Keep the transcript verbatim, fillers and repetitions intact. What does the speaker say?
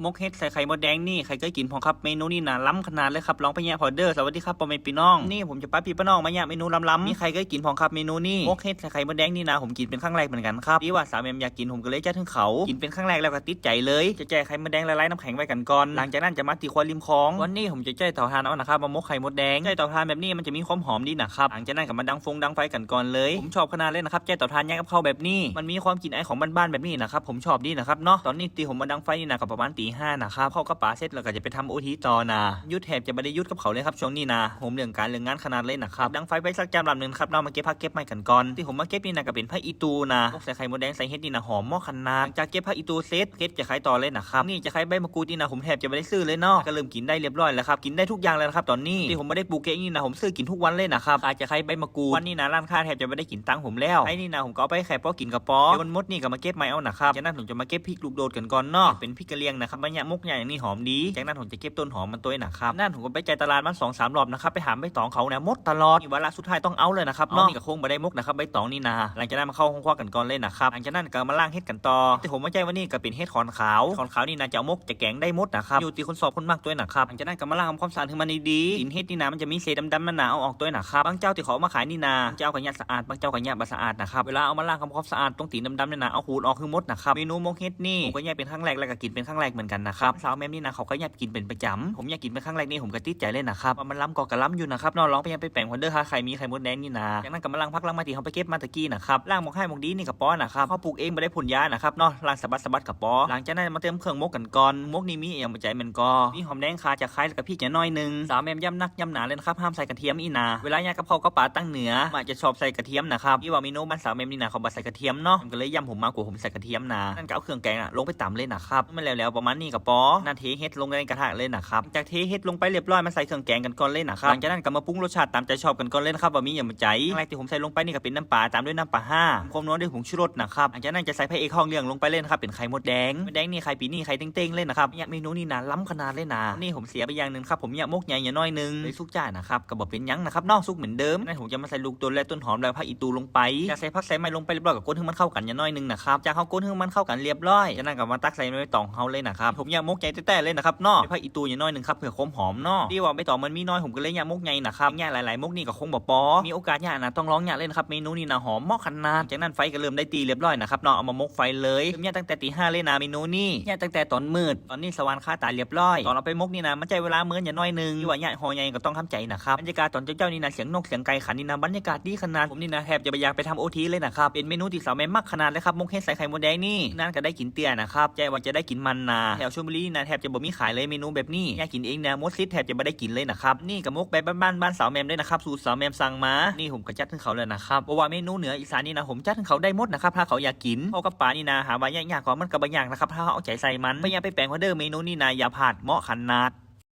มกเห็ดใส่ไข่มดแดงนี่ ใครเคยกินพ้องครับ เมนูนี่นะ ล้ำขนาดเลยครับ ลองไปแยะพอเด้อ สวัสดีครับ พ่อแม่พี่น้อง นี่ผมจะพาพี่ป้าน้องมาแยะเมนูล้ำๆ มีใครเคยกินพ้องครับ เมนูนี่ มกเห็ดใส่ไข่มดแดงนี่นะ ผมกินเป็นครั้งแรกเหมือนกันครับ ที่ว่าสาวแหม่มอยากกิน ผมก็เลยจัดให้เขา กินเป็นครั้งแรกแล้วก็ติดใจเลย จะแจ้ไข่มดแดงละลายน้ำแข็งไว้กันก่อน หลังจากนั้นจะมาตีครัวริมคลอง วันนี้ผมจะใจ้เตาถ่านเอานะครับ มาหมกไข่มดแดง ใจ้เตาถ่านแบบนี้มันจะมีความหอมดีนะครับ หลังจากนั้นก็มาดังฟงดังไฟกันก่อนเลย ผมชอบขนาดเลยนะครับ ใจ้เตาถ่านย่างกับข้าวแบบนี้ มันมีความกลิ่นอายของบ้านๆแบบนี้นะครับ ผมชอบดีนะครับเนาะ ตอนนี้ที่ผมมาดังไฟนี่นะ ก็ประมาณตีห้านะครับ ข้าวกับปลาเสร็จแล้วก็จะไปทำโอทีต่อนะ หยุดแทบจะไม่ได้หยุดกับเขาเลยครับ ช่วงนี้นะ ผมเรื่องการเรื่องงานขนาดเลยนะครับ ดังไฟไปสักจามลำหนึ่งครับ เรามาเก็บผักเก็บไม้กันก่อน ที่ผมมาเก็บนี่นะ ก็เป็นผักอีตูนะ มกใส่ไข่มดแดงใส่เห็ดนี่นะ หอมเหมาะขนาด หลังจากเก็บผักอีตูเสร็จ เห็ดจะขายต่อเลยนะครับ นี่จะขายใบมะกรูดนี่นะ ผมแทบจะไม่ได้ซื้อเลยเนาะ ก็เริ่มกินได้เรียบร้อยแล้วครับ กินได้ทุกอย่างแล้วนะครับ ตอนนี้ ที่ผมไม่ได้ปลูกเองนี่นะ ผมซื้อกินทุกวันเลยนะครับ ขายจะขายใบมะกรูด วันนี้นะ ร้านค้าแทบจะไม่ได้กินตังค์ผมแล้ว ไอ้นี่นะ ผมก็เอาไปแค่พอกินกับปอ เดี๋ยวมันหมดนี่ก็มาเก็บใหม่เอานะครับ จากนั้นผมจะมาเก็บพริกลูกโดดกันก่อนเนาะ เป็นพริกกะเหรี่ยงนะครับ ใบหญ้ามกหญ้าอย่างนี้หอมดี จากนั้นผมจะเก็บต้นหอมมันตัวนะครับ นั่นผมก็ไปจ่ายตลาดมาสองสามรอบนะครับ ไปหาใบตองเขาเนี่ยหมดตลอด นี่วาระสุดท้ายต้องเอาเลยนะครับเนาะ นี่ก็คงไม่ได้มกนะครับ ใบตองนี่นะ หลังจากนั้นมาเข้าห้องครัวกันก่อนเลยนะครับ หลังจากนั้นก็มาล้างเห็ดกันต่อ ที่ผมมาใจ้วันนี้ก็เป็นเห็ดขอนขาว ขอนขาวนี่นะ จะเอามกจะแกงได้หมดนะครับ อยู่ที่คนชอบคนมักตัวนะครับ หลังจากนั้นก็มาล้างทำความสะอาดให้มันดีๆ กินเห็ดนี่นะ มันจะมีเศษดำๆมันนะ เอาออกตัวนะครับ บางเจ้าที่เขาเอามาขายนี่นะ จะเอากระยะสะอาด บางเจ้าก็ยะบ่สะอาดนะครับ เวลาเอามาล้างทำความสะอาดตรงตีนดำๆเนี่ยนะ เอาขูดออกให้หมดนะครับ เมนูมกเห็ดนี่ ผมก็ยะเป็นครั้งแรกแล้วก็กินเป็นครั้งแรกเหมือนกันนะครับ สาวแหม่มนี่นะ เขาก็ยะกินเป็นประจำ ผมยะกินเป็นครั้งแรกนี่ ผมก็ติดใจเลยนะครับ ว่ามันล้ำก็กะล้ำอยู่นะครับเนาะ ลองไปยะไปแปลงพอเด้อ ถ้าใครมีไข่มดแดงนี่นะ จากนั้นก็มาล้างผักล้างไม้ที่เขาไปเก็บมาตะกี้นะครับ ล้างหมกไห้หมกดีนี่กับปอนะครับ เขาปลูกเองไม่ได้พ่นยานะครับเนาะ ล้างสะบัดสะบัดกับปอ หลังจากนั้นมาเติมเครื่องมกกันก่อน มกนี่มีอย่างบ่ใจ้มันก็ มีหอมแดงข่า จะขายแล้วก็พริกจะน้อยหนึ่ง สาวแหม่มย้ำนักย้ำหนาเลยนะครับ ห้ามใส่กระเทียมอีนะ เวลายะกับข้าวกับปลาตั้งเหนือ มันจะชอบใส่กระเทียมนะครับ ที่ว่าเมนูบ้านสาวแหม่มนี่นะ เขาบ่ใส่กระเทียมเนาะ มันก็เลยย้ำผมมา กลัวผมใส่กระเทียมนะ นั่นก็เอาเครื่องแกงอะลงไปตำเลยนะครับ มันแล้วๆประมาณนี้ก็ปอ นั่นเทเห็ดลงในกระทะเลยนะครับ จากเทเห็ดลงไปเรียบร้อย มาใส่เครื่องแกงกันก่อนเลยนะครับ หลังจากนั้นก็มาปรุงรสชาติตามใจชอบกันก่อนเลยนะครับ ว่ามีอย่างบ่ใจ้ ครั้งแรกที่ผมใส่ลงไปนี่ก็เป็นน้ำปลา ตามด้วยน้ำปลาห้า ความนัวด้วยผงชูรสนะครับ หลังจากนั้นจะใส่พระเอกห้องเรื่องลงไปเลยนะครับ เป็นไข่มดแดง มดแดงนี่ไข่ปีนี่ไข่เต็งๆเลยนะครับ เนี่ยเมนูนี่นะ ล้ำขนาดเลยนะ นี่ผมเสียไปอย่างหนึ่งครับ ผมยะมกใหญ่ยะน้อยหนึ่ง เลยสุกจ้านะครับ ก็บ่เป็นหยังนะครับเนาะ สุกเหมือนเดิม นั่นผมจะมาใส่ลูกโดดและต้นหอมและผักอีตูลงไป จะใส่ผักใส่ไม้ลงไปเรียบร้อย ก็คนให้มันเข้ากันยะน้อยหนึ่งนะครับ จากเขาคนให้มันเข้ากันเรียบร้อย จากนั้นก็มาตักใส่ใบตองเขาเลยนะครับ ผมยะมกใหญ่แต๊ๆเลยนะครับเนาะ ใส่ผักอีตูยะน้อยหนึ่งครับ เพื่อความหอมเนาะ ที่ว่าใบตองมันมีน้อย ผมก็เลยยะมกใหญ่นะครับ ยะหลายๆมกนี่ก็คงบ่ปอ มีโอกาสยะนะ ต้องลองยะเลยนะครับ เมนูนี่นะ หอมเหมาะขนาด จากนั้นไฟก็เริ่มได้ตีเรียบร้อยนะครับเนาะ เอามามกไฟเลย เริ่มยะตั้งแต่ตีห้าเลยนะ เมนูนี่ ยะตั้งแต่ตอนมืด ตอนนี้สว่างคาตาเรียบร้อย ตอนเอาไปมกนี่นะ มันใจ้เวลาเมินยะน้อยหนึ่ง ที่ว่ายะหอใหญ่ก็ต้องทำใจนะครับ บรรยากาศตอนเจ้าๆนี่นะ เสียงนกเสียงไก่ขันนี่นะ บรรยากาศดีขนาด ผมนี่นะ แทบจะบ่อยากไปทำโอทีเลยนะครับ เป็นเมนูที่สาวแหม่มมักขนาดเลยครับ มกเห็ดใส่ไข่มดแดงนี่ นานก็ได้กินเตื้อนะครับ ใจ้ว่าจะได้กินมันนะ แถวชลบุรีนี่นะ แทบจะบ่มีขายเลยเมนูแบบนี้ ยะกินเองนะ หมดสิทธิ์แทบจะบ่ได้กินเลยนะครับ นี่ก็มกแบบบ้านๆ บ้านสาวแหม่มเลยนะครับ สูตรสาวแหม่มสั่งมา นี่ผมก็จัดให้เขาเลยนะครับ เพราะว่าเมนูเหนืออีสานนี่นะ ผมจัดให้เขาได้หมดนะครับ ถ้าเขาอยากกิน ข้าวกับปลานี่นะ หาว่ายะยากก็มันก็บ่ยากนะครับ ถ้าเอาใจใส่มัน ไปยะไปแปลงพอเด้อ เมนูนี่นะ อย่าพลาด เหมาะขนาด